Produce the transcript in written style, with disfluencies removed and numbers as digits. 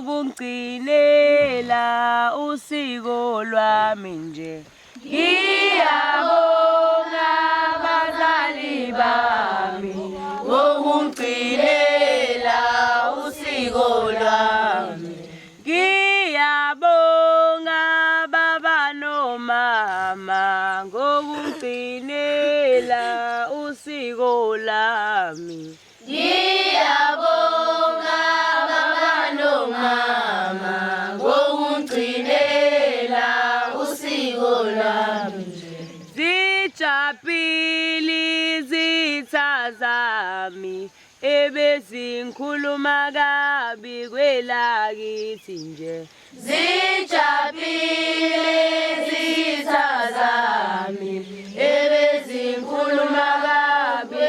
Ngokungigcinela usiko lwami nje. Ngiyabonga bazali bami ngokungigcinela usiko lwami. Ngiyabonga baba nomama ngokungigcinela usiko lami. Ngiyabonga baba nomama ngokungigcinela usiko lwami. Zijabhili izitha zami ebezingikhuluma kabi kwelakithi nje. Zijabhile izitha zami ebezingikhuluma kabi.